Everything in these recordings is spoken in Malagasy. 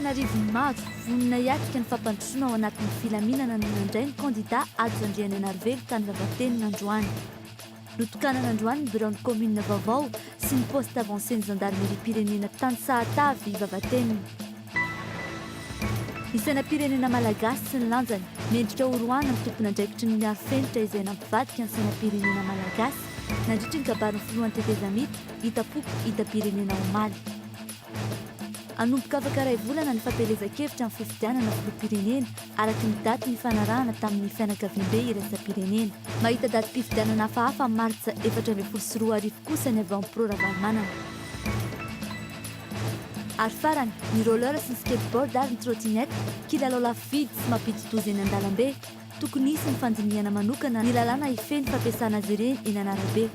an'arivony maro, vonona hiatrika ny fampandrosoana ao anatin'ny filaminana no nandray ny kandida Hajo Andrianainarivelo tany Vavatenina androany. Notokanana androany ny biraon'ny kaominina vaovao sy ny poste avancé ny zandarimeriam-pirenena tany Sahatavy, Vavatenina. Ny sainam-pirenena malagasy sy ny lanjany. Mendrika horoahana ny tompon'andraikitry ny miaro fenitra izay nampivadika ny sainam-pirenena malagasy nandritry ny kabarin'ny filohan'ny tetezamita hitam-poko hitam-pirenena omaly. Hanomboka afaka iray volana ny fampielezan-kevitra amin'ny fifidianana filoham-pirenena, araka ny daty nifanarahana tamin'ny fianakaviambe iraisam-pirenena. Mahita datim-pifidianana hafahafa amin'ny martsa 2014 kosa ny avy ao amin'ny Pro Ravalomanana. Ary farany, ny roller sy ny skateboard ary ny trottinette, kilalao lafo vidy sy mampidi-doza eny an-dalambe. Tokony hisy ny fandinihana manokana ny lalàna hifehy ny fampiasana azy ireny eny an'arabe.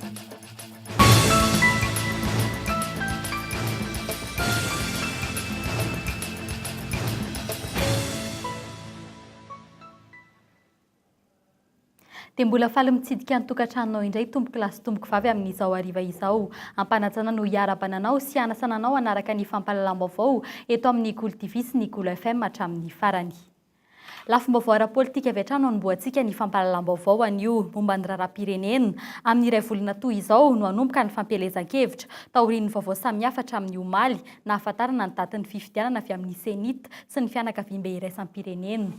Dia mbola faly mitsidika ny tokantranonao indray tompoko lahy sy tompoko vavy amin'izao hariva izao. Ampanajana no hiarabana anao sy hanasana anao hanaraka ny fampahalalam-baovao eto amin'ny Kolo TV sy ny Kolo FM hatramin'ny farany. Lafim-baovao ara-politika avy hatrany no hanombohantsika ny fampahalalam-baovao anio momba ny raharaham-pirenena. Amin'ny iray volana toy izao no hanomboka ny fampielezan-kevitra, taorian'ny vaovao samihafa hatramin'ny omaly, nahafantarana ny datin'ny fifidianana avy amin'ny Cenit sy ny fianakaviambe iraisam-pirenena.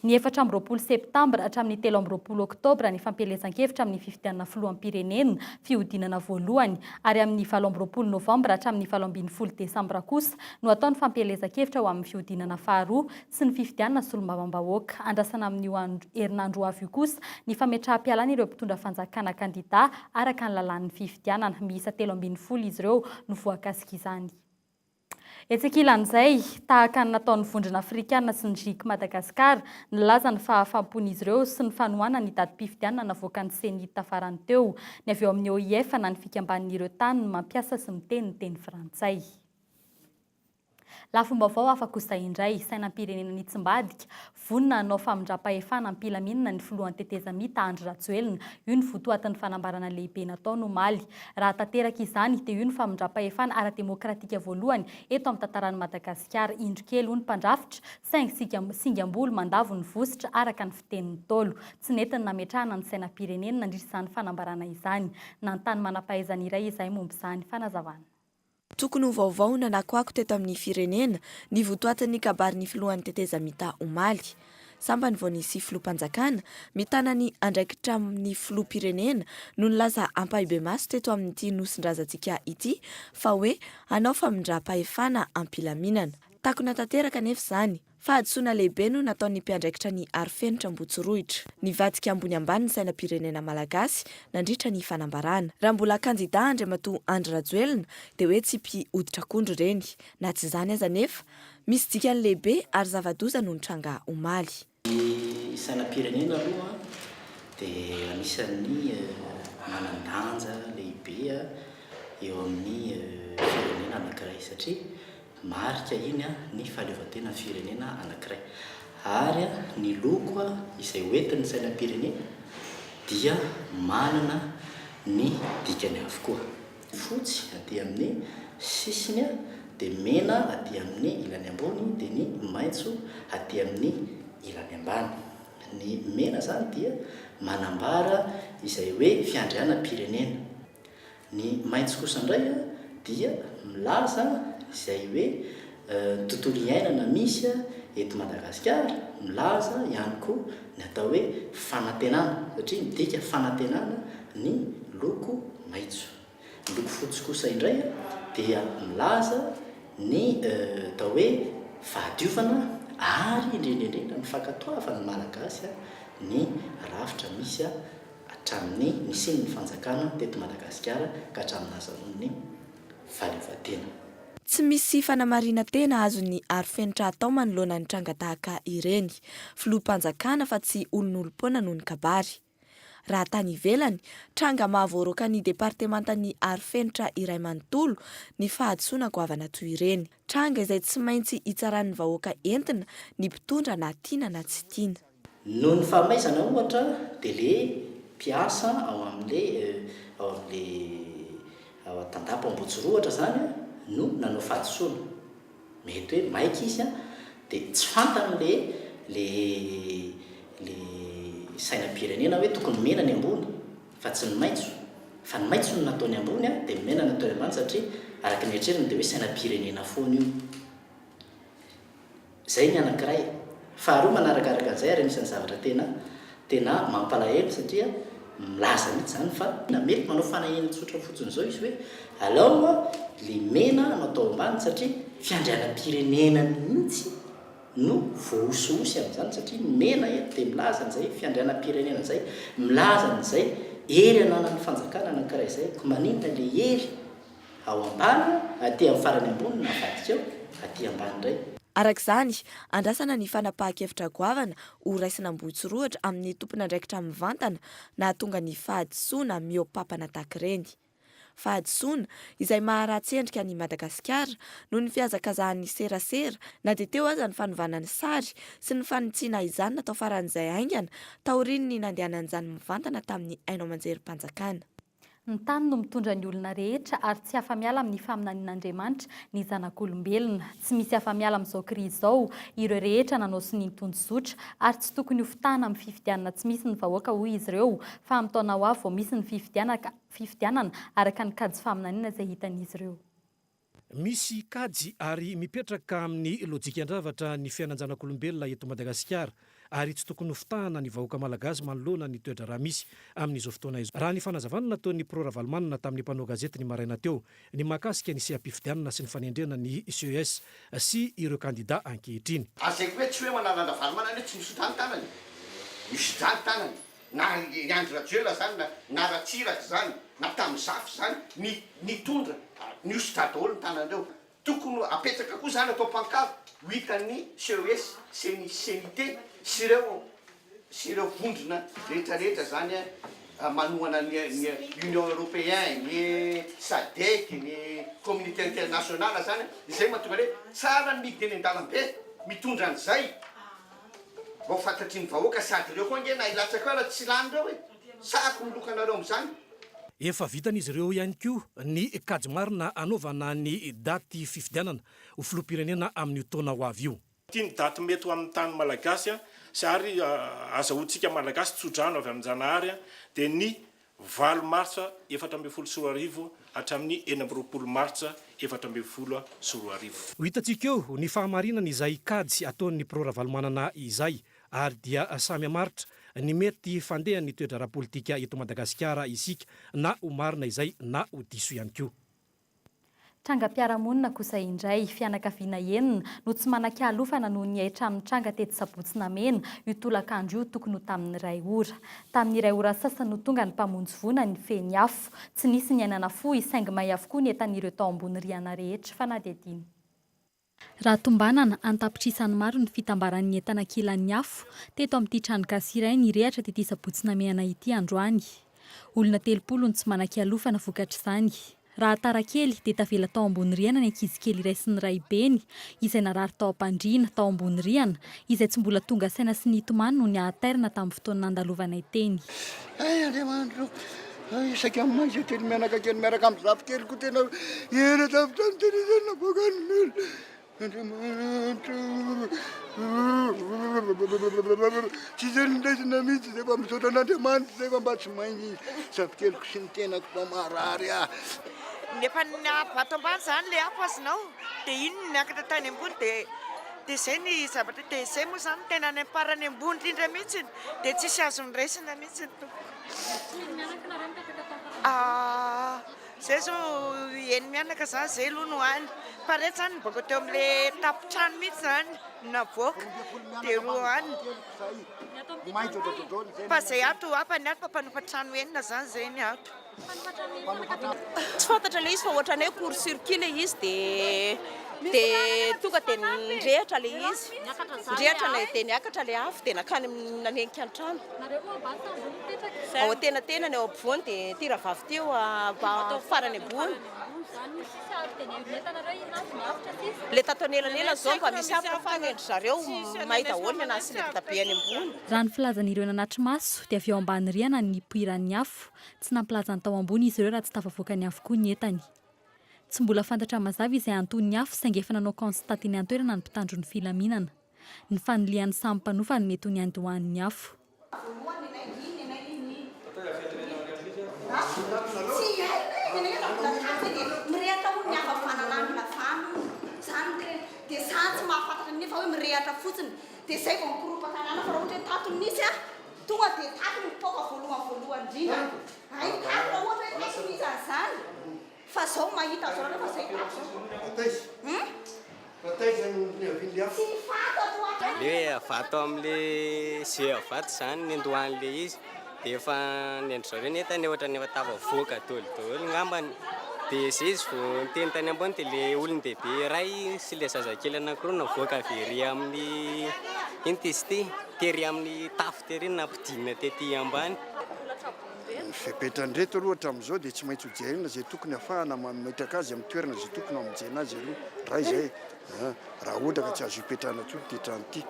Ny 24 septambra hatramin'ny 23 oktobra ny fampielezan-kevitra amin'ny fifidianana filoham-pirenena, fihodinana voalohany, ary amin'ny 28 novambra hatramin'ny 18 desambra kosa no hatao ny fampielezan-kevitra ho amin'ny fihodinana faharoa sy ny fifidianana solombavambahoaka. Andrasana amin'io andro herinandro ho avy io kosa ny fametraham-pialana ireo mpitondra fanjakana kandida araka ny lalàn'ny fifidianana. Miisa 13 izy ireo no voakasik'izany. Etsy ankilan'izay, tahaka ny nataon'ny Vondrona Afrikana sy ny Gic Madagascar, nilaza ny fahafaham-pon'izy ireo sy ny fanohanany ny datim-pifidianana navoakan'ny Cenit farany teo, ny avy eo amin'ny OIF na ny fikamban'ireo tany mampiasa sy miteny ny teny frantsay. Lafim-baovao hafa kosa indray, sainam-pirenena nitsimbadika, vonona hanao famindram-pahefana am-pilaminana ny filohan'ny tetezamita Andry Rajoelina. Io ny votoatin'ny fanambarana lehibe nataony omaly. Raha tanteraka izany, dia io ny famindram-pahefana ara-demokratika voalohany eto amin'ny tantaran'i Madagasikara. Indro kely, hoy ny mpandrafitra, saingy singam-bolo mandavo ny vositra, araka ny fitenin'ny Ntaolo. Tsy nety ny nametrahana ny sainam-pirenena nandritra izany fanambarana izany. Nanontany manam-pahaizana iray izahay momba izany. Fanazavana. Tokony ho vaovao nanakoako teto amin'ny firenena ny votoatin'ny kabarin'ny filohan'ny tetezamita omaly. Sambany vao nisy filoham-panjakana mitana ny andraikitra amin'ny filoham-pirenena no nilaza ampahibemaso teto amin'ity nosin-drazantsika ity fa hoe hanao famindram-pahefana am-pilaminana. Takona tanteraka anefa izany. Fahadisoana lehibe no nataon'ny mpiandraikitra ny Arofenitra Ambohitsorohitra. Nivadika ambony ambany ny sainam-pirenena malagasy nandritra ny fanambarana. Raha mbola kandida Andriamatoa Andry Rajoelina dia hoe tsipy hoditr'akondro ireny. Na tsy izany aza anefa, misy dikany lehibe ary zava-doza no nitranga omaly. Ny sainam-pirenena aloha dia anisan'ny manan-danja lehibe eo amin'ny firenena anankiray satria Marika iny ny fahaleovantenan'ny firenena anankiray. Ary ny loko izay hoentin'ny sainam-pirenena dia manana ny dikany avokoa. Fotsy aty amin'ny sisiny, dia mena aty amin'ny ilany ambony, dia ny maitso aty amin'ny ilany ambany. Ny mena izany dia manambara izay hoe fiandrianam-pirenena. Ny maitso kosa indray dia milaza izay hoe tontolo iainana misy eto Madagasikara, milaza ihany koa ny atao hoe fanantenana satria midika fanantenana ny loko maitso. Ny loko fotsy kosa indray dia milaza ny atao hoe fahadiovana ary indrindra indrindra ny fankatoavan'ny Malagasy ny rafitra misy hatramin'ny nisian'ny fanjakana teto Madagasikara ka hatramin'ny nahazahoany ny fahaleovantena. Tsy misy fanamarinan-tena azon'ny arofenitra atao manoloana ny tranga tahaka ireny. Filoham-panjakana fa tsy olon'olom-poana no nikabary. Raha tany ivelany, tranga mahavoaroaka ny departemantan'ny arofenitra iray manontolo ny fahadisoana goavana toy ireny. Tranga izay tsy maintsy hitsaran'ny vahoaka entina ny mpitondra na tiana na tsy tiana. Noho ny fahamaizana ohatra dia le mpiasa ao amin'le ao amin'le ao Tandapa Ambohitsorohitra zany no nanao fahadisoana. Mety hoe maika izy an. Dia tsy fantany le le le sainam-pirenena hoe tokony mena ny ambony fa tsy ny maitso. Fa ny maitso no nataony ambony dia ny mena nataony ambany satria araka ny eritreriny dia hoe sainam-pirenena foana io. Izay ny anankiray. Faharoa manarakaraka an'izay ary anisan'ny zavatra tena tena mampalahelo satria milaza mihitsy izany fa na mety manao fanahiana tsotra fotsiny izao izy hoe alao le mena no atao ambany satria fiandrianam-pirenena mihitsy no voahosihosy amin'izany satria ny mena eto dia milaza an'izay fiandrianam-pirenena izay, milaza an'izay hery ananan'ny fanjakana anankiray izay, koa maninona le hery Ao ambany, aty amin'ny farany ambony na avadika eo, aty ambany indray. Araka izany, andrasana ny fanapahan-kevitra goavana ho raisin'Ambohitsorohitra amin'ny tompon'andraikitra mivantana nahatonga ny fahadisoana mihoa-papana tahaka ireny. Fahadisoana izay maharatsy endrika an'i Madagasikara noho ny fihazakazahan'ny serasera na dia teo aza ny fanovana ny sary sy ny fanitsiana izany natao faran'izay haingana taorian'ny nandehanan'izany mivantana tamin'ny haino aman-jerim-panjakana. Ny tany no mitondra ny olona rehetra ary tsy afa-miala amin'ny faminanian'Andriamanitra ny zanak'olombelona. Tsy misy afa-miala amin'izao krizy izao ireo rehetra nanao sonia ny tondrozotra ary tsy tokony hofitahana amin'ny fifidianana tsy misy ny vahoaka hoy izy ireo fa amin'ny taona ho avy vao misy ny fifidianana araka ny kajy faminaniana izay hitan'izy ireo. Misy kajy ary mipetraka amin'ny lojikan-javatra ny fiainan-janak'olombelona eto Madagasikara ary tsy tokony hofitahana ny vahoaka malagasy manoloana ny toe-draharaha misy amin'izao fotoana izao. Raha ny fanazavana nataon'ny Pro Ravalomanana tamin'ny mpanao gazety ny maraina teo ny mahakasika ny seha-pifidianana sy ny fanendrena ny ces sy ireo kandida ankehitriny. Azaiko hoe tsy hoe manala an-dRavalomanana hoe tsy misodraha ny tanany, misodraha ny tanany. Na i Andry Rajoelina zany na na Ratsiraka zany na tamin'i Zafy zany ny nitondra nihosotra daholo ny tanan'ireo. Tokony apetraka koa zany atao pancarte ho hitan'ny CES, ceni, CENIT sy ireo sy ireo vondrona rehetra rehetra zany manohana ny ny Union Européen, ny Sadec, ny communauté internationale zany, izay mahatonga ny hoe tsara ny midina eny an-dalambe mitondra an'izay. Vao fantatry ny vahoaka sady ireo koa ange na hilatsaka eo ara tsy lany ireo e! Sahako ny lokanareo amin'izany. Efa vitan'izy ireo ihany koa ny kajy marina hanaovana ny daty fifidianana ho filoham-pirenena amin'io taona ho avy io. Ity ny daty mety ho amin'ny tany malagasy sy ary azahoantsika malagasy tsodrano avy amin-janahary dia ny Valo martsa 2014 hatramin'ny 26 martsa 2014. Ho hitantsika eo ny fahamarinana izay kajy ataon'ny Pro Ravalomanana izay ary dia samy hamaritra ny mety fandehan'ny toe-draharaha politika eto Madagasikara isika na ho marina izay na ho diso ihany koa. Trangam-piarahamonina kosa indray, fianakaviana enina no tsy manan-kialofana noho ny hain-trano nitranga tetsy Sabotsy Namehana io tolakandro io tokony ho tamin'ny iray ora. Tamin'ny iray ora sasany no tonga ny mpamonjy voina nifehy ny afo. Tsy nisy ny aina nafoy saingy may avokoa ny entan'ireo tao ambony rihana rehetra. Fanadihadiana. Raha tombanana, an-tapitrisany maro ny fitambaran'ny entana kilan'ny afo teto amin'ity trano gasy iray nirehatra tety Sabotsy Namehana ity androany. Olona 30 no tsy manan-kialofana vokatr'izany. Raha tara kely dia tavela tao ambony rihana ny ankizy kely iray sy ny raibeny izay narary tao am-pandriana tao ambony rihana izay tsy mbola tonga saina sy nitomany noho ny hahatairana tamin'ny fotoana nandalovanay teny. Hay Andriamanitra o! Hay saika may izay teny mianaka kely miaraka amin'ny zafikeliko tena ela tamin'izany tena izany navoakan'ny olona. Andriamanitra o! Tsy izay nindraisina mihitsy izay fa misaotra an'Andriamanitra izay fa mba tsy may ny zafikeliko sy ny tenako fa marary aho. Nefa ny avy ato ambany izany ilay afo azonao dia iny no niakatra tany ambony dia dia izay ny zavatra dia izay moa izany tena any am-parany ambony indrindra mihitsy dia tsisy azo noraisina mihitsy tompoko. Firy mianaka nareo mipetraka tao am-parany? Ah, zay zao eny mianaka zany zay aloha no any. Fa reto zany nivoaka teo amin'ilay tampon-trano mihitsy zany no navoaka dia roa any. Fa zay ato hafa ny ato fa mpanofa trano enina zany zay ny ato. Tsy fantatra ilay izy fa ohatran'ny hoe court circuit ilay izy dia dia tonga dia nirehitra ilay izy. Nirehitra ilay dia niakatra ilay afo dia nankany amin'ny nanenika ny trano. Ao antenatenany ao ampovoany dia ity rahavavy ity eo farany ambony. Ilay tato anelanelany izao mba misy afo fa ny an-dry zareo may daholo ny anazy sy ilay dadabe any ambony. Raha ny filazan'ireo nanatri-maso dia avy eo ambany rihana ny nipoiran'ny afo. Tsy nampilaza ny tao ambony izy ireo raha tsy tafavoakany avokoa ny entany. Tsy mbola fantatra mazava izay anton'ny afo saingy efa nanao constat teny an-toerana ny mpitandro ny filaminana. Ny fanilihan'ny samy mpanofa no mety ho niandohan'ny afo. Fa zao mahita zao nareo fa zay tato zao. Fa taiza? Hum? Fa taiza no niavian'le afo? Tsy fantatro ato. Le hoe vato amle ze vato zany nendohan'le izy de efa ny an-dry zareo nentana ohatran'ny efa tafavoaka daholo daholo ngambany de zay izy vao niteny tany ambony de le olon-dehibe iray sy le zazakely anankiroa navoaka avy ery amin'ny ino ty izy ity tery amin'ny tafo tery nampidinina tety ambany. Ny fepetran'ireto aloha hatramin'izao dia tsy maintsy hojerena izay tokony hahafahana mametraka azy amin'ny toerana izay tokony hamonjena azy aloha raha izay an, raha ohatra ka tsy azo hipetrahana intsony ity trano ity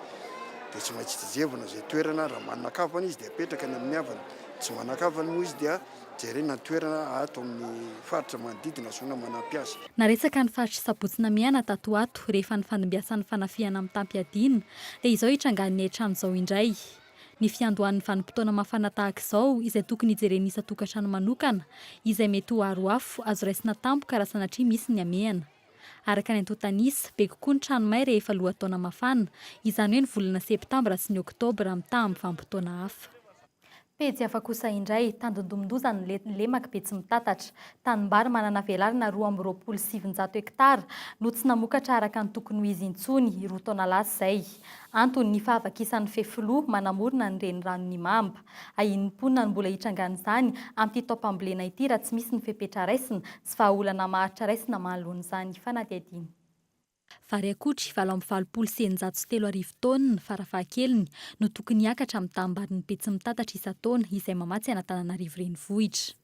dia tsy maintsy jerevana izay toerana, raha manan-kavana izy dia apetraka any amin'ny havany, tsy manan-kavana moa izy dia jerena ny toerana ato amin'ny faritra manodidina ahazoana manampy azy. Naresaka ny faritr'i Sabotsy Namehana tato ho ato rehefa nifandimbiasan'ny fanafihana mitam-piadiana dia izao hitrangan'ny hain-trano izao indray. Ny fiandohan'ny vanim-potoana mafana tahaka izao izay tokony hijeren'ny isan-tokantrano manokana izay mety ho aro afo azo raisina tampoka raha sanatria misy ny hamehana. Araka ny antontan'isa, be kokoa ny trano may rehefa lohataona mafana, izany hoe ny volana septambra sy ny oktobra mitaha amin'ny vanim-potoana hafa. Pejy hafa kosa indray, tandindomin-doza ny lemak'i Betsimitatatra. Tanimbary manana velarana 922 hektara no tsy namokatra araka ny tokony ho izy intsony, roa taona lasa izay. Antony, ny fahavakisan'ny fefiloha manamorona ny reniranon'Imamba. Ahian'ny mponina ny mbola hitrangan'izany amin'ity taom-pambolena ity raha tsy misy ny fepetra raisina sy vahaolana maharitra raisina manoloana izany fanadihadiana. Vary akotry, 688 taonina, farafahakeliny, no tokony hiakatra amin'ny taham-barin'ny Betsimitatatra isan-taona izay mamatsy an'Antananarivo Renivohitra.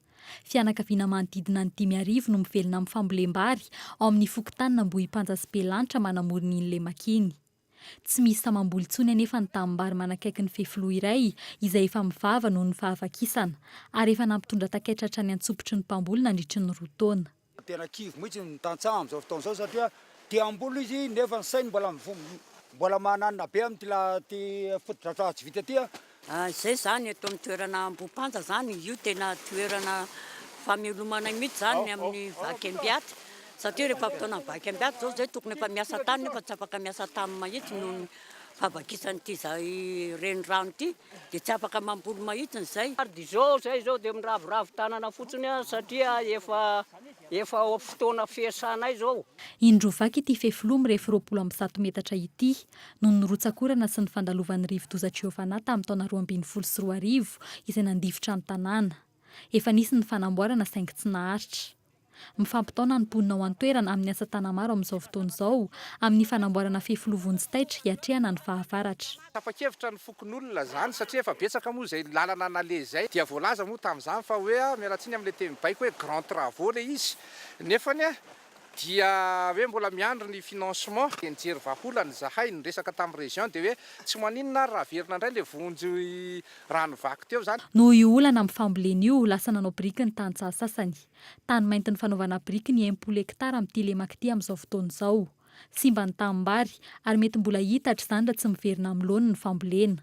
Fianakaviana manodidina ny 5000 no mivelona amin'ny fambolem-bary ao amin'ny fokontanin'Ambohipanja sy Belanitra manamorona iny lemaka iny. Tsy misy sahy mamboly intsony anefa ny tanimbary manakaiky ny fefiloha iray izay efa mivava noho ny fahavakisana ary efa nampitondra takaitra hatrany an-tsopitry ny mpamboly nandritry ny roa taona. Tena kivy mihitsy ny tantsaha amin'izao fotoana izao satria te hamboly izy nefa ny sainy mbola mbola mananina be amin'ity la ty fotodrafitrasa tsy vita ity a. Izay izany eto amin'ny toerana Ambohipanja izany, io tena toerana famelomanay mihitsy izany ny amin'ny vaky ambiaty satria rehefa fotoana vaky ambiaty izao izay tokony efa miasa tany nefa tsy afaka miasa tany mahitsy noho ny fahavakisan'ity izay renirano ity. Dia tsy afaka mamboly mahitsiny izay. Ary dia izao izay izao dia miraviravy tanana fotsiny aho satria efa efa ao fotoana fiasanay izao. Indroa vaky ity fefiloha mirefy 120 metatra ity, noho ny rotsak'orana sy ny fandalovan'ny rivodoza Giovanna tamin'ny taona 2012 izay nandifotra ny tanàna. Efa nisy ny fanamboarana saingy tsy naharitra. Mifampitaona ny mponina ao an-toerana amin'ny asa tanamaro amin'izao fotoana izao, amin'ny fanamboarana fefiloha vonjy taitra hiatrehana ny fahavaratra. Tapa-kevitra ny fokonolona izany satria efa betsaka moa izay lalana naleha izay dia voalaza moa tamin'izany fa hoe, miala tsiny amin'ilay teny mibaiko hoe grand travaux ilay izy nefany dia hoe mbola miandry ny financement dia nijery vahaolana izahay niresaka tamin'ny région dia hoe tsy maninona ary raha averina indray ilay vonjy rano vaky teo izany. Noho io olana amin'ny fambolena io, lasa nanao biriky ny tantsaha sasany. Tany maintin'ny fanaovana biriky ny 60 hektara amin'ity lemaka ity amin'izao fotoana izao. Simba ny tanimbary, ary mety mbola hiitatra izany raha tsy miverina amin'ny laoniny ny fambolena.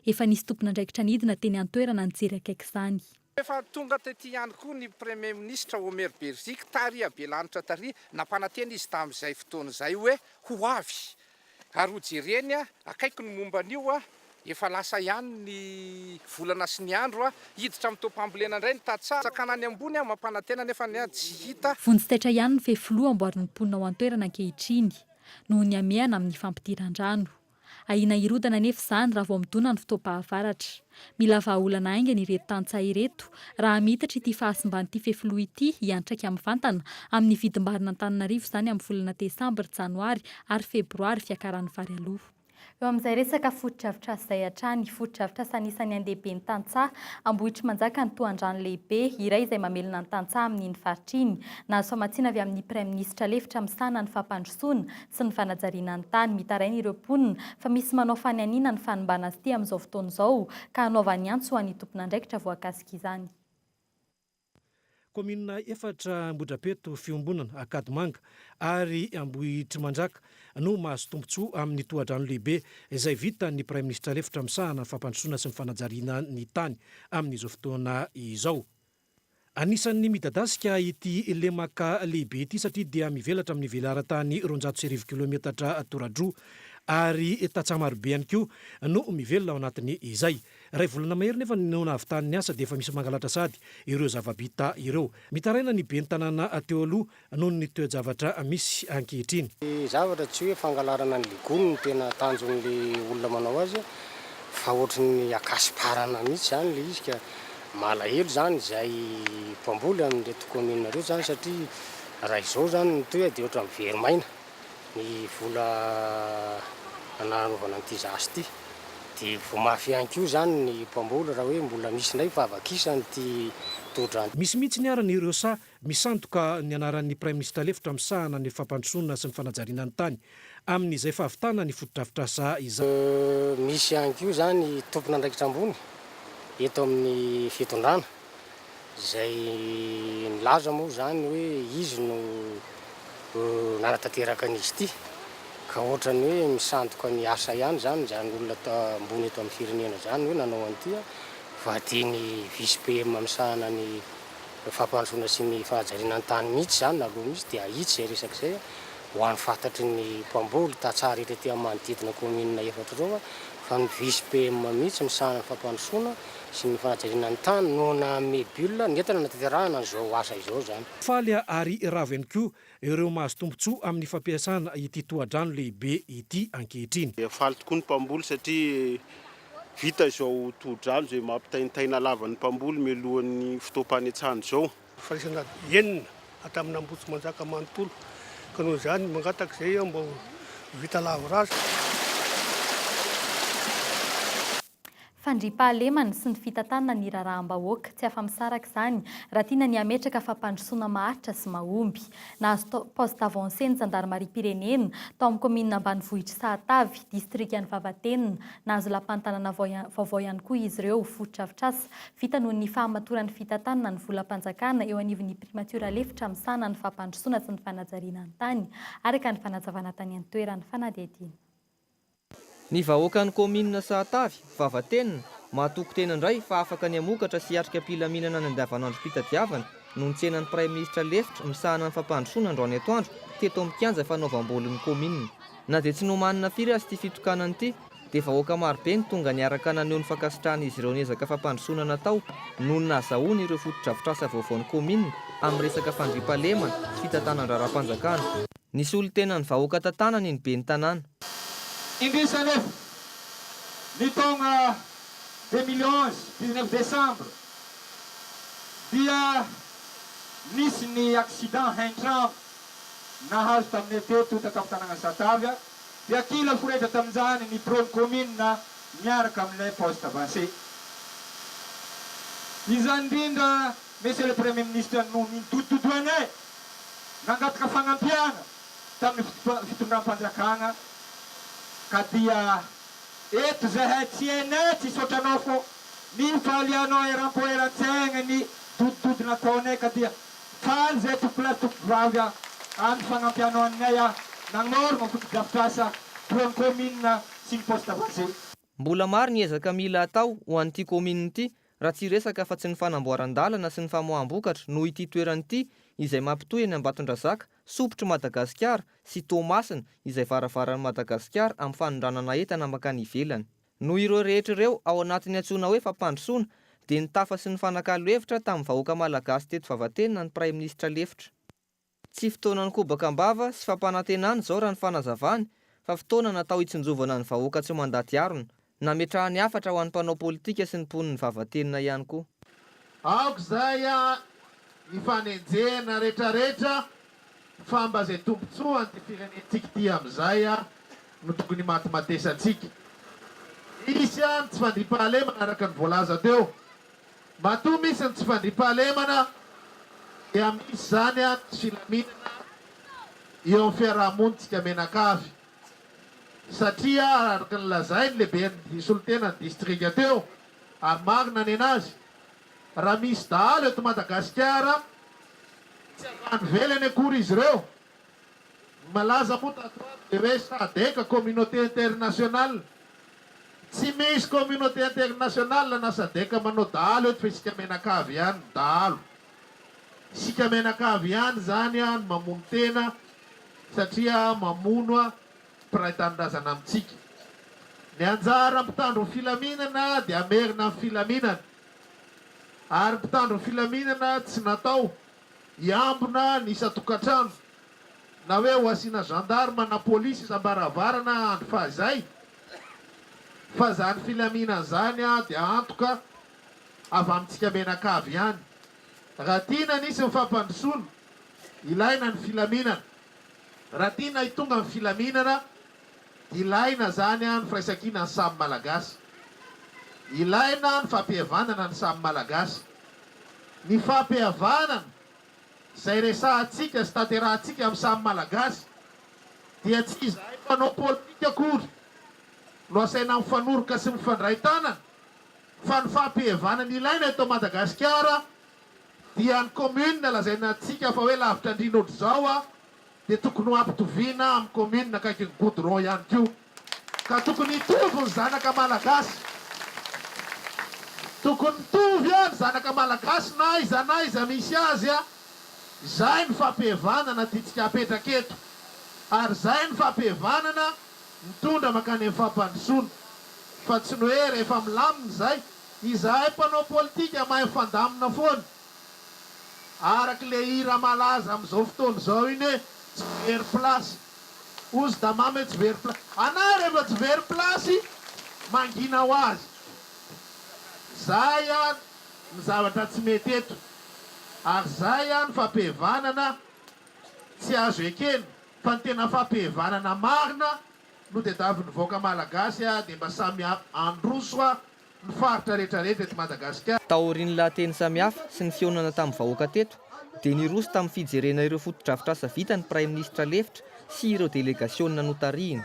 Efa nisy tompon'andraikitra nidina teny an-toerana nijery akaiky izany. Efa tonga tety ihany koa ny Premier Ministre Omer Beriziky tary Abelanitra tary, nampanantena izy tamin'izay fotoana izay hoe ho avy ary ho jereny akaiky ny momba an'io, efa lasa ihany ny volana sy ny andro, hiditra amin'ny taom-pambolena indray ny tantsaha, sakana any ambony mampanantena nefa ny tsy hita. Vonjy taitra ihany ny fefiloha amboarin'ny mponina ao an-toerana ankehitriny, noho ny hamehana amin'ny fampidiran-drano. Ahiana hirodana anefa izany raha vao midona ny fotoam-pahavaratra. Mila vahaolana haingana ireto tantsaha ireto raha miitatra ity fahasimban'ity fefiloha ity hiantraika mivantana amin'ny vidim-barin'Antananarivo izany amin'ny volana desambra, janoary ary febroary fiakaran'ny vary aloha. Eo amin'izay resaka fotodrafitrasa izay hatrany, fotodrafitrasa anisan'ny andehibe ny tantsaha, Ambohitrimanjaka ny tohandrano lehibe iray izay mamelona ny tantsaha amin'iny faritra iny. Nahazo famatsiana avy amin'ny Praiminisitra lefitra misahana ny fampandrosoana sy ny fanajariana ny tany. Mitaraina ireo mponina fa misy manao fanianiana ny fanimbana azy ity amin'izao fotoana izao ka hanaovany antso ho an'ny tompon'andraikitra voakasik'izany. Kaominina efatra Ambohidrapeto, Fiombonana, Ankadimanga ary Ambohitrimanjaka no mahazo tombontsoa amin'ny tohadrano lehibe izay vitan'ny Praiminisitra lefitra misahana ny fampandrosoana sy ny fanajariana ny tany amin'izao fotoana izao. Anisan'ny midadasika ity lemaka lehibe ity satria dia mivelatra amin'ny velaran-tany 1200 kilometatra toradroa ary tantsaha marobe ihany koa no mivelona ao anatiny izay. Iray volana mahery nefa no nahavitany ny asa dia efa misy mangalatra sahady ireo zava-bita ireo. Mitaraina ny ben'ny tanàna teo aloha noho ny toe-javatra misy ankehitriny. Ny zavatra tsy hoe fangalarana ny legume no tena tanjon'le olona manao azy fa ohatry ny akasiparana mihitsy zany le izy ka malahelo zany izay mpamboly amin'ireto commune ireo zany satria raha izao zany no tohy dia ohatran'ny very maina ny vola nanaovana an'ity zasy ity dia voa mafy ihany koa zany ny mpamboly raha hoe mbola misy indray fahavakisan'ity tohodrano. Misy mihitsy ny arany ireo saha Misandoka ny anaran'ny Praiminisitra lefitra misahana ny fampandrosoana sy ny fanajariana ny tany amin'izay fahavitana ny fotodrafitrasa izay. Misy ihany koa izany tompon'andraikitra ambony eto amin'ny fitondrana izay nilaza moa izany hoe izy no nanatanteraka an'izy ity ka ohatran'ny hoe misandoka ny asa ihany izany izany olona ambony eto amin'ny firenena izany hoe nanao an'ity fa dia ny vice PM misahana ny fampandrosoana sy ny fanajariana ny tany mihitsy izany na aloha mihitsy dia ahitsy izay resaka izay ho an'ny fantatry ny mpamboly tantsaha rehetra aty amin'ny manodidina kaominina efatra ireo fa ny vice PM mihitsy misahana ny fampandrosoana sy ny fanajariana ny tany no nanome bulle nentina nanatanterahana an'izao asa izao izany. Faly ary ravo ihany koa ireo mahazo tombontsoa amin'ny fampiasana ity tohadrano lehibe ity ankehitriny. Faly tokoa ny mpamboly satria Vita izao tohodrano izay mampitaintaina lava ny mpamboly mialohan'ny fotoam-panetsana izao. Firaisana enina hatramin'Ambohitrimanjaka manontolo ka noho izany mangataka izay aho mba ho vita lavorary. Fandriampahalemana sy ny fitantanana ny raharaham-bahoaka, tsy afa-misaraka izany raha tiana ny hametraka fampandrosoana maharitra sy mahomby. Nahazo poste avancé ny zandarimariam-pirenena tao amin'ny kaominina ambanivohitr'i Sahatavy, distrikan'i Vavatenina. Nahazo lapan'ny tanàna vaovao ihany koa izy ireo, fotodrafitrasa vita noho ny fahamatoran'ny fitantanana ny volam-panjakana eo anivon'ny primatiora lefitra misahana ny fampandrosoana sy ny fanajariana ny tany, araka ny fanazavana tany an-toerana. Fanadihadiana. Ny vahoakan'ny kaominina Sahatavy, Vavatenina, mahatoky tena indray fa afaka ny hamokatra sy hiatrika am-pilaminana ny andavanandrom-pitadiavana no nitsenan'ny Praiminisitra lefitra misahana ny fampandrosoana androany atoandro teto amin'ny kianja fanaovam-baolin'ny kaominina. Na dia tsy nomanina firy aza ity fitokanana ity dia vahoaka marobe no tonga niaraka naneho ny fankasitrahan'izy ireo ny ezaka fampandrosoana natao noho ny nahazahoany ireo fotodrafitrasa vaovaon'ny kaominina amin'ny resaka fandriampahalemana sy fitantanan-draharaham-panjakana. Nisolo tena ny vahoaka tantanany ny ben'ny tanàna. Indrisy anefa, ny taogna 2011, 19 décembre, dia nisy ny accident haintrano nahazo taminay teto tatapo-tanàgnan'i Satavy dia kila forehitra tamin'izany ny biraon'ny kaominina miaraka amin'ilay poste avancé. Izany indrindra Monsieur le Premier Ministre no nidodododoanay nangataka fagnampiana tamin'ny fitondram-panjakagna ka dia eto zahay tsy hainay tsy hisaotra anao fô ny fahalianao eram-po eran-tsaigna ny dodododo nataonay ka dia Faly zay tompolahy tompovavy a amin'ny fagnampianao anay a nagnorina fotodrafitrasa biraon'ny kaominina sy ny poste avancé. Mbola maro ny ezaka mila atao ho an'ity kaominina ity raha tsy hiresaka afa-tsy ny fanamboaran-dalana sy ny famoaham-bokatra noho ity toerana ity izay mampitohy an'i Ambatondrazaka, sompitr'i Madagasikara, sy Toamasina izay varavaran'i Madagasikara amin'ny fanondranana entana mankany ivelany. Noho ireo rehetra ireo ao anatin'ny antsoina hoe fampandrosoana dia nitafa sy nifanakalo hevitra tamin'ny vahoaka malagasy teto Vavatenina ny Praiminisitra lefitra. Tsy fotoanan'ny kobaka am-bava sy fampanantenana izao raha ny fanazavany fa fotoana natao hitsinjovana ny vahoaka tsy mandady harona. Nametrahany hafatra ho an'ny mpanao politika sy ny mponin'ny Vavatenina ihany koa. Aoka izay ny fanenjehana retraretra fa mba izay tombotsoa an'ity firenentsika ity amin'izay no tokony himatimatesantsika. Misy ny tsy fandriampahalemana araka ny voalaza teo. Matoa misy ny tsy fandriampahalemana dia misy izany ny tsy filaminana eo amin'ny fiarahamonintsika mianakavy. Satria araka ny lazain'ny lehiben'ny solontenan'ny distrika teo, ary marina nenazy, raha misy dahalo eto Madagasikara. Tsy avy any ivelany akory izy ireo. Ny malaza moa tato ho ato dia hoe Sadec, communauté internationale. Tsy misy communauté internationale na Sadec manao dahalo eto fa isika mianakavy ihany no dahalo. Isika mianakavy ihany izany no mamono tena satria mamono mpiray tanindrazana amintsika. Ny anjara mpitandro ny filaminana dia hamerina ny filaminana. Ary mpitandro ny filaminana tsy natao hiambina ny isan-tokantrano na hoe ho asiana gendarme na polisy isam-baravarana andro fahizay fa izany filaminana izany dia antoka avy amintsika mianakavy ihany. Raha tiana nisy ny fampandrosoana, ilaina ny filaminana. Raha tiana hitonga ny filaminana dia ilaina izany ny firaisankina ny samy Malagasy. Ilaina ny fampihavanana ny samy Malagasy. Ny fampihavanana izay resahantsika sy tanterahantsika amin'ny samy Malagasy dia tsy izahay mpanao politika akory no asaina mifanoroka sy mifandray tanana fa ny fampihavanana ilaina eto Madagasikara dia ny commune lazaina antsika fa hoe lavitra andriana ohatr'izao a dia tokony ho ampitoviana amin'ny commune akaikin'ny goudron ihany koa ka tokony hitovy ny zanaka malagasy tokony mitovy a ny zanaka malagasy na aiza na aiza misy azy a izay ny fampihavanana tiantsika apetraka eto ary izay ny fampihavanana mitondra mankany amin'ny fampandrosoana fa tsy ny hoe rehefa milamina izay Izahay mpanao politika mahay mifandamina foana. Araka ilay hira malaza amin'izao fotoana izao iny hoe tsy very place. Hozy Damamy hoe tsy very place. Anay rehefa tsy very place, mangina ho azy. Zay ny zavatra tsy mety eto. Ary zay ny fampihevanana tsy azo ekena. Fa ny tena fampihevanana marina no tediavin'ny vahoaka Malagasy dia mba samy handroso ny faritra rehetra rehetra eto Madagasikara. Taorian'ny lahateny samihafa sy ny fihaonana tamin'ny vahoaka teto dia niroso tamin'ny fijerena ireo fotodrafitrasa vita ny Praiminisitra lefitra sy ireo delegasiona notarihiny.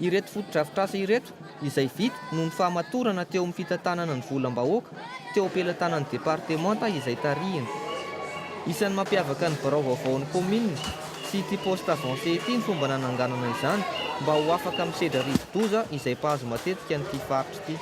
Ireto fotodrafitrasa ireto izay vita noho ny fahamatorana teo amin'ny fitantanana ny volam-bahoaka teo am-pelatanan'ny departemanta izay tarihiny. Isan'ny mampiavaka ny birao vaovaon'ny kaominina sy ity poste avancé ity ny fomba nananganana izany mba ho afaka misedra rivo-doza izay mpahazo matetika an'ity faritra ity.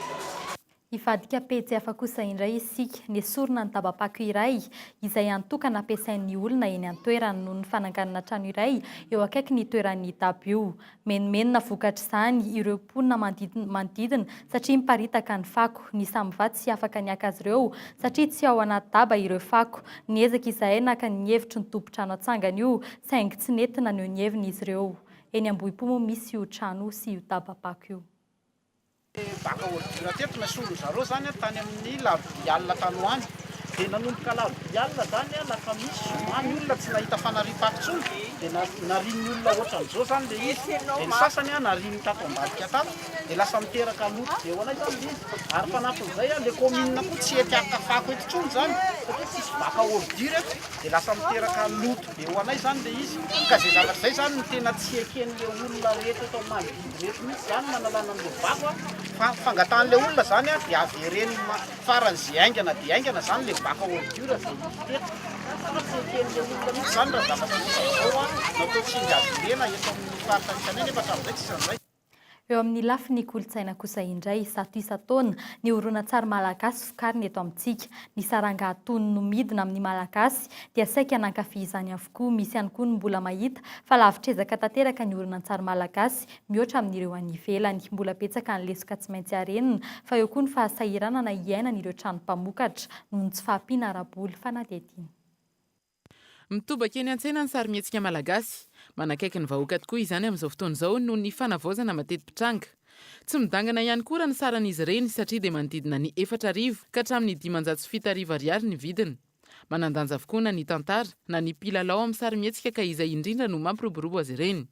Hivadika pejy hafa kosa indray isika. Nesorina ny dabam-pako iray izay antoka nampiasain'ny olona eny an-toerana noho ny fananganana trano iray eo akaikin'ny toeran'ny daba io. Menomenona vokatr'izany ireo mponina manodidina satria miparitaka ny fako. Ny Samva tsy afaka niaka azy ireo satria tsy ao anaty daba ireo fako. Niezaka izahay naka ny hevitry ny tompon-trano hatsangana io saingy tsy nety naneho ny heviny izy ireo. Eny Ambohipo moa misy io trano sy io dabam-pako io. Bac à ordure teto nasolon zareo zany tany amin'ny larobia alina tany ho any dia nanomboka alarobia alina zany alakamisy zoma ny olona tsy nahita fanariam-pako intsony dia narian'ny olona ohatran'izao zany le izy dia ny sasany nariany tato ambadika tato dia lasa miteraka loto be ho anay zany le izy ary fanampin'izay le commune koa tsy hety haka fako eto intsony zany satria tsisy bac à ordure eto dia lasa miteraka loto be ho anay zany le izy ka zay zavatra zay zany no tena tsy eken'le olona rehetra eto amin'ny manodidina rehetra mihitsy zany nanalana an'le bako a fa fangatahan'le olona zany a dia avereno faran'izay haingana dia haingana zany le bac à ordure zay nisy teto fa tsy eken'le olona mihitsy zany raha zavatra ohatran'izao a natao tsindry hazo lena eto amin'ny faritra misy anay nefa hatramin'izay tsisy an'izay. Eo amin'ny lafiny kolontsaina kosa indray, zato isan-taona, ny horonantsary malagasy vokarina eto amintsika. Ny saranga atony no midina amin'ny Malagasy dia saika nankafy izany avokoa. Misy ihany koa ny mbola mahita fa lavitr'ezaka tanteraka ny horonantsary malagasy mihoatra amin'ireo any ivelany. Mbola betsaka ny lesoka tsy maintsy harenina fa eo koa ny fahasahiranana iainan'ireo trano mpamokatra noho ny tsy fahampiana ara-bola. Fanadihadiana. Mitobaka eny an-tsena ny sarimihetsika malagasy. Manakaiky ny vahoaka tokoa izany amin'izao fotoana izao noho ny fanavaozana mateti-pitranga. Tsy midangana ihany koa raha ny saran'izy ireny satria dia manodidina ny 4000 ka hatramin'ny 7500 ariary ny vidiny. Manan-danja avokoa na ny tantara na ny mpilalao amin'ny sarimihetsika ka izay indrindra no mampiroborobo azy ireny.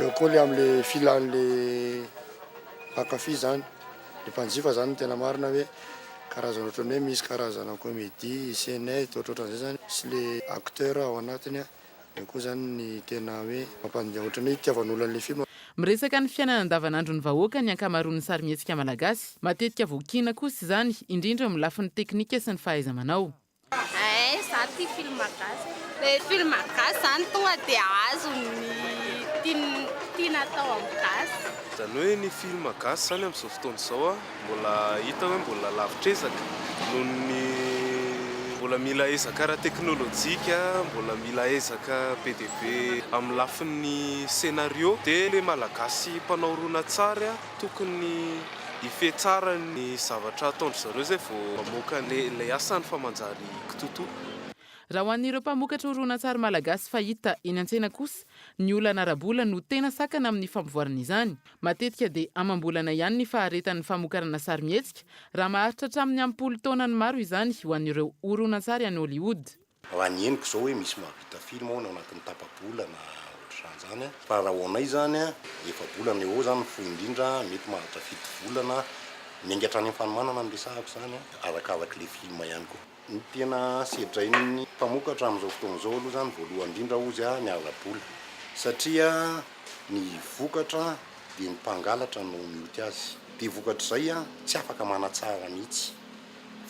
Eo koa le amle filan'le mpankafy zany, le mpanjifa zany no tena marina hoe karazana ohatran'ny hoe misy karazana comédie, scénette ohatrohatran'izay zany sy le acteur ao anatiny an, eo koa zany ny tena hoe mampandeha ohatran'ny hoe itiavan'olona an'le film. Miresaka ny fiainana andavanandron'ny vahoaka ny ankamaroan'ny sarimihetsika malagasy. Matetika voakiana kosa izany, indrindra eo amin'ny lafiny teknika sy ny fahaiza-manao. Hay za tia film gasy e. Le film gasy zany tonga dia azo ny tian tiana atao amin'ny gasy. Izany hoe ny film gasy izany amin'izao fotoana izao mbola hita hoe mbola lavitr'ezaka noho ny mbola mila ezaka ara-teknolojika, mbola mila ezaka be dia be amin'ny lafiny scénario. Dia ilay malagasy mpanao horonantsary tokony hifehy tsara ny zavatra ataon-dry zareo izay vao mamoaka ilay asany fa manjary kitoatoa. Raha ho an'ireo mpamokatra horonantsary malagasy fahita eny an-tsena kosa, ny olana ara-bola no tena sakana amin'ny fampivoarana izany. Matetika dia amam-bolana ihany ny faharetan'ny famokarana sarimihetsika, raha maharitra hatramin'ny am-polo taonany maro izany ho an'ireo horonantsary any Hollywood. Raha ny henoko izao hoe misy mahavita film hono ao anatin'ny tapa-bolana ohatr'izany izany fa raha ho anay izany efa-bolana eo ho eo izany ny fohy indrindra, mety maharitra fito volana, miainga hatrany amin'ny fanomanana no resahako izany, arakarak'ilay film ihany koa. Ny tena sedrain'ny mpamokatra amin'izao fotoana izao aloha izany voalohany indrindra hozy ny ara-bola satria ny vokatra dia ny mpangalatra no mioty azy dia vokatr'izay tsy afaka manatsara mihitsy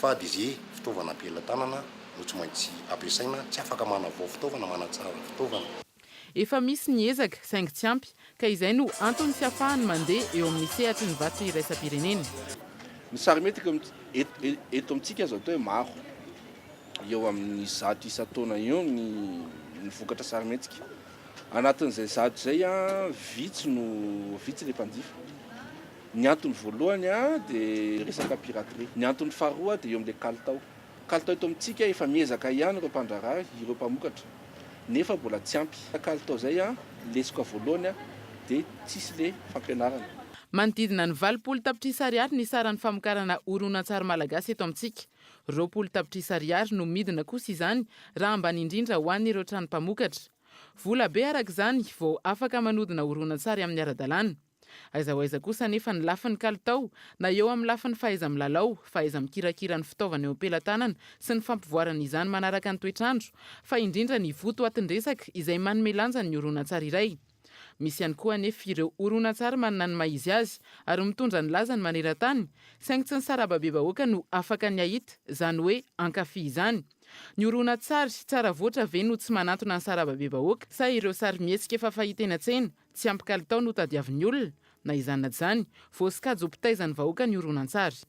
fa dia ze fitaovana am-pelatanana no tsy maintsy ampiasaina, tsy afaka manavao fitaovana, manatsara fitaovana. Efa misy ny ezaka, saingy tsy ampy, ka izay no antony tsy ahafahany mandeha eo amin'ny sehatry ny varotra iraisam-pirenena. Ny sarimihetsika eto amintsika azo atao hoe maro. Eo amin'ny 100 isan-taona eo ny vokatra sarimihetsika. Anatin'izay 100 izay, vitsy no vitsy ilay mpanjifa. Ny antony voalohany dia resaka piraterie. Ny antony faharoa dia eo amin'ilay kalitao. Kalitao eto amintsika efa miezaka ihany ireo mpandraharaha, ireo mpamokatra nefa mbola tsy ampy. Kalitao izay lesoka voalohany dia tsisy le fampianarana. Manodidina ny 80 tapitrisa ariary ny saran'ny famokarana horonantsary malagasy eto amintsika. 20 tapitrisa ariary no midina kosa izany raha ambany indrindra ho an'ireo trano mpamokatra. Vola be araka izany vao afaka manodina horonantsary amin'ny ara-dalàna. Aiza ho aiza kosa anefa ny lafiny kalitao, na eo amin'ny lafiny fahaiza-milalao, fahaiza-mikirakira ny fitaovana eo am-pelatanana sy ny fampivoarana izany manaraka ny toetr'andro, fa indrindra ny votoatin-dresaka izay manome lanja ny horonantsary iray. Misy ihany koa anefa ireo horonantsary manana ny maha izy azy ary mitondra ny lazany maneran-tany, saingy tsy ny sarababebahoaka no afaka ny hahita izany hoe hankafy izany. Ny horonantsary tsara voatra ve no tsy manantona ny sarababebahoaka sa ireo sarimihetsika efa fahita eny an-tsena Tsy ampy kalitao no tadiavin'ny olona, na izany na tsy izany, voasokajy ho mpitaiza ny vahoaka ny horonantsary.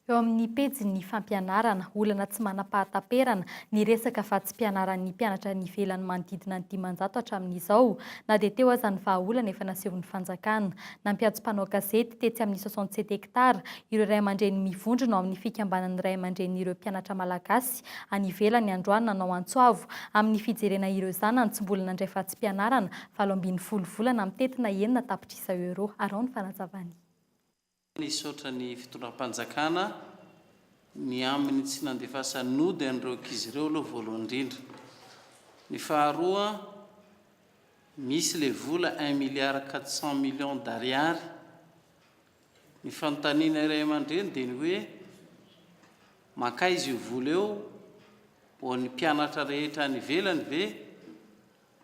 Eo amin'ny pejin'ny fampianarana, olana tsy manam-pahataperana ny resaka vatsim-pianaran'ny mpianatra any ivelany manodidina ny 500 hatramin'izao, na dia teo aza ny vahaolana efa nasehon'ny fanjakana. Nampiantso mpanao gazety tetsy amin'ny 67 hectares ireo ray aman-dreny mivondrona ao amin'ny fikambanan'ny ray aman-drenin'ireo mpianatra malagasy any ivelany androany nanao antso avo amin'ny fijerena ireo zanany tsy mbola nandray vatsim-pianarana 18 volana mitentina enina tapitrisa euros. Araho ny fanazavany. Nisaotra ny fitondram-panjakana ny amin'ny tsy nandefasany nody an'ireo ankizy ireo aloha voalohany indrindra. Ny faharoa, misy ilay vola un milliard quatre cent millions d'ariary. Ny fanontaniana ray aman-dreny dia ny hoe mankaiza io vola io, ho an'ny mpianatra rehetra any ivelany ve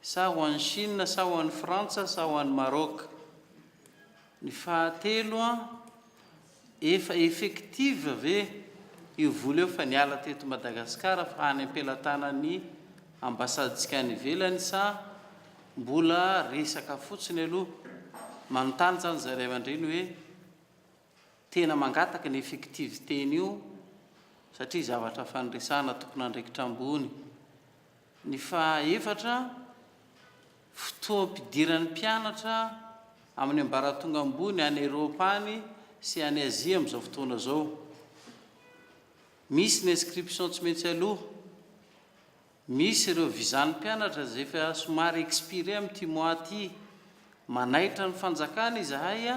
sa ho an'i Chine sa ho an'i Frantsa sa ho an'i Maroc? Ny fahatelo an, efa effective ve io vola io fa niala teto Madagasikara fa any am-pelatanan'ny ambasadintsika any ivelany sa Mbola resaka fotsiny aloha. Manontany izany izahay ray aman-dreny hoe tena mangataka ny effectivité-n'io satria zavatra faniresahana tompon'andraikitra ambony. Ny faha-efatra, fotoam-pidiran'ny mpianatra amin'ny ambaratonga ambony any Eropa any sy any Azia amin'izao fotoana izao. Misy ny inscription tsy maintsy aloa. Misy ireo visa-n'ny mpianatra izay efa somary expiré amin'ity mois ity. Manaitra ny fanjakana izahay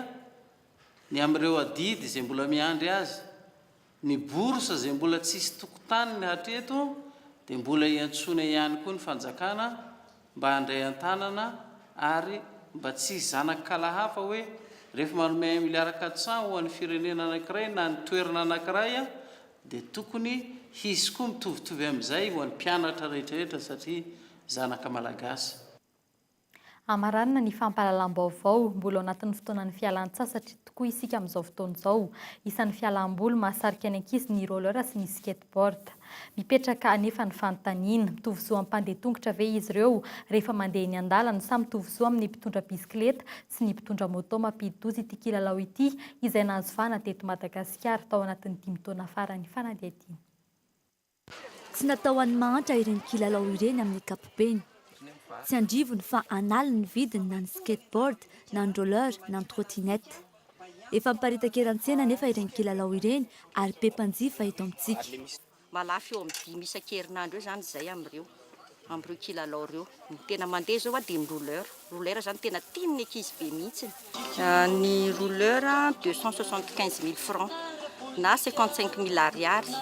ny amin'ireo adidy izay mbola miandry azy. Ny bourse izay mbola tsisy tokotaniny hatreto dia mbola iantsoana ihany koa ny fanjakana mba handray an-tanana ary mba tsy hisy zanak'kala hafa hoe rehefa manome un milliard 400 ho an'ny firenena anankiray na ny toerana anankiray dia tokony hisy koa mitovitovy amin'izay ho an'ny mpianatra rehetrarehetra satria zanaka malagasy. Hamaranana ny fampahalalam-baovao, mbola ao anatin'ny fotoanan'ny fialan-tsasatra tokoa isika amin'izao fotoana izao. Isan'ny fialam-boly mahasarika ny ankizy ny roller sy ny skateboard. Mipetraka anefa ny fanontaniana, mitovy zo amin'ny mpandeha tongotra ve izy ireo rehefa mandeha eny an-dalana sa mitovy zo amin'ny mpitondra bisikileta sy ny mpitondra moto mampidi-doza ity kilalao ity izay nahazo vahana teto Madagasikara tao anatin'ny dimy taona farany? Fanadihadiana. Tsy natao ho an'ny mahantra ireny kilalao ireny amin'ny ankapobeny. Tsy andrivony fa an'aliny ny vidiny na ny skateboard na ny roller na ny trottinette. Efa miparitaka eran-tsena anefa ireny kilalao ireny ary be mpanjifa eto amintsika. Mahalafo eo amin'ny dimy isan-kerinandro eo izany izay amin'ireo amin'ireo kilalao ireo. Ny tena mandeha izao dia ny roller. Roller izany tena tian'ny ankizy be mihitsy. Ny roller 275 mille francs na 55 mille ariary.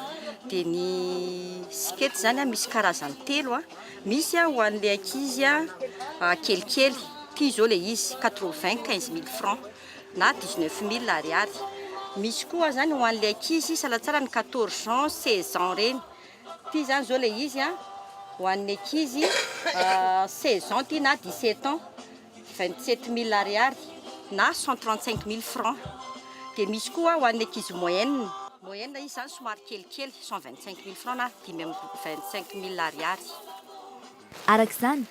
Dia ny skate izany misy karazany telo. Misy ho an'ilay ankizy kelikely, ity izao ilay izy 95 mille francs na 19 mille ariary. Misy koa izany ho an'ilay ankizy salansalany 14 ans, 16 ans ireny. Ity izany izao ilay izy ho an'ny ankizy 16 ans ity na 17 ans, 27 mille ariary na 135 mille francs. Dia misy koa ho an'ny ankizy moyenne, moyenne izy izany somary kelikely, 125 mille francs na 25 mille ariary. Araka izany,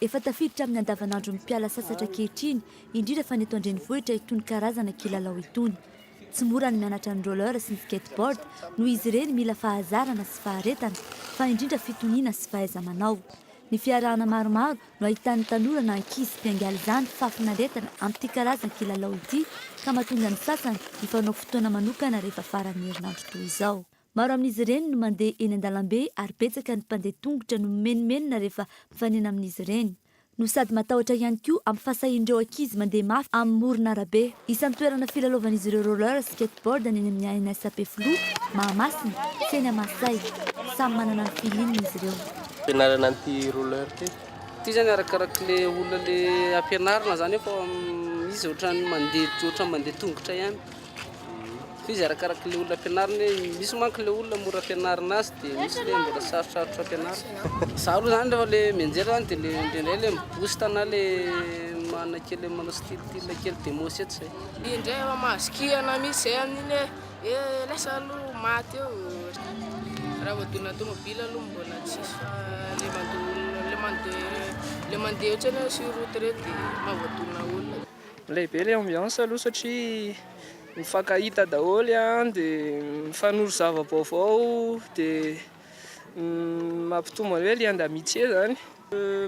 efa tafiditra amin'ny andavanandron'ny mpiala sasatra ankehitriny, indrindra fa ny eto an-drenivohitra itony karazana kilalao itony. Tsy mora ny mianatra ny roller sy ny skateboard noho izy ireny mila fahazarana sy faharetana, fa indrindra fitoniana sy fahaiza-manao. Ny fiarahana maromaro no ahitan'ny tanora na ankizy mpiangaly izany fahafinaretana amin'ity karazan-kilalao ity ka mahatonga ny sasany hifanao fotoana manokana rehefa faran'ny herinandro toy izao. Maro amin'izy ireny no mandeha eny an-dalambe ary betsaka ny mpandeha tongotra no mimenomenona rehefa mifanena amin'izy ireny. No sady matahotra ihany koa amin'ny fahasahian'ireo ankizy mandeha mafy amin'ny moron'arabe. Isan'ny toerana filalaovan'izy ireo roller skateboard ny eny amin'ny ANS Ampefiloha, Mahamasina, sy eny Amasay. Samy manana ny feeling izy ireo. Fianarana an'ity roller ity. Ity zany arakarak'le olona le ampianarina zany eo fa izy ohatran'ny mandeha ohatran'ny mandeha tongotra ihany. Fa izy arakaraka ilay olona ampianarina hoe misy manko ilay olona mora ampianarina azy dia misy ilay mbola sarotrarotra ampianarina. Za aloha zany rehefa le mianjera zany dia le indraindray le mi-boost na le manana kely manao style style kely démo sy zay. Indray efa mahazo kihana mihitsy zay amin'iny hoe eh lasa aloha maty eo. Raha voadona tomobile aloha mbola tsisy fa le mandeha olona le mandeha le mandeha ohatrany hoe sur route ireny dia mahavoadona olona. Milay be le ambiance aloha satria mifankahita daholo an, dia mifanoro zava-baovao dia mampitombo ny hoe lien d'amitié zany.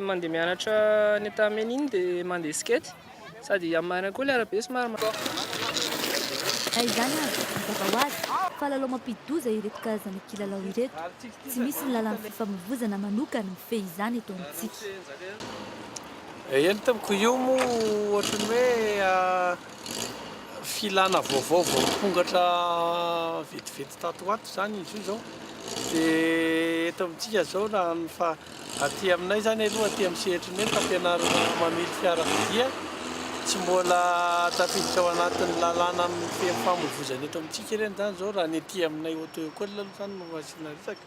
Mandeha mianatra any Antanimena iny dia mandeha skate sady amin'ny maraina koa ilay arabe somary Na izany aza, mazava ho azy fa lalao mampidi-doza ireto karazana kilalao ireto. Tsy misy ny lalàn'ny fifamoivozana manokana mifehy izany eto amintsika. Eny tompoko, io moa ohatran'ny hoe filana vaovao vao nipongatra vetivety tato ho ato izany izy io izao. Dia eto amintsika izao raha ny fa aty aminay izany aloha aty amin'ny sehatry ny hoe fampianarana mamily fiarakodia tsy mbola tafiditra ao anatin'ny lalàna mifehy ny famoivozana eto amintsika ireny izany izao raha ny aty aminay auto école aloha izany no asiana resaka.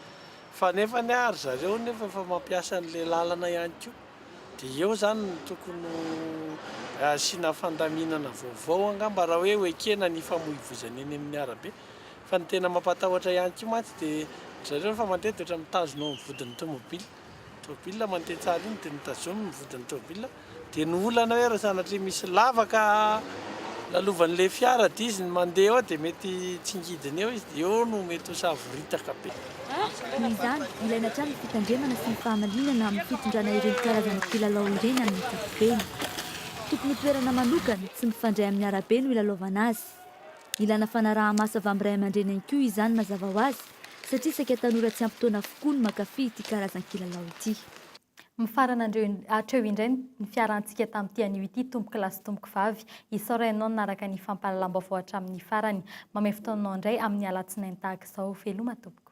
Fa nefany ry zareo nefa efa mampiasa an'ilay lalana ihany koa. Dia eo izany no tokony ho asiana fandaminana vaovao angamba raha hoe ho ekena ny hifamoivoizana eny amin'ny arabe. Fa ny tena mampatahotra ihany koa mantsy dia ry zareo rehefa mandeha dia ohatran'ny mitazona ao amin'ny vodin'ny tomobila. Tomobila mandeha tsara iny dia notazominy ny vodin'ny tomobila. Dia ny olana hoe raha sanatria misy lavaka lalovan'ilay fiara dia izy no mandeha eo dia mety tsingidina eo izy dia eo no mety ho savoritaka be. Noho izany, ilaina hatrany ny fitandremana sy ny fahamalinana amin'ny fitondrana ireny karazana kilalao ireny amin'ny ankapobeny. Tokony ho toerana manokana, tsy mifandray amin'ny arabe no ilalaovana azy. Ilana fanaraha-maso avy amin'ny ray aman-dreny ihany koa izany mazava ho azy, satria saika tanora tsy ampy taona avokoa no mankafy ity karazan-kilalao ity. Mifarana hatreo indray ny fiarahantsika tamin'ity anio ity tompokolahy sy tompokovavy. Isaorana ianao nanaraka ny fampahalalam-baovao hatramin'ny farany. Mamehy fotoananao indray amin'ny alatsinainy tahaka izao. Veloma tompoko.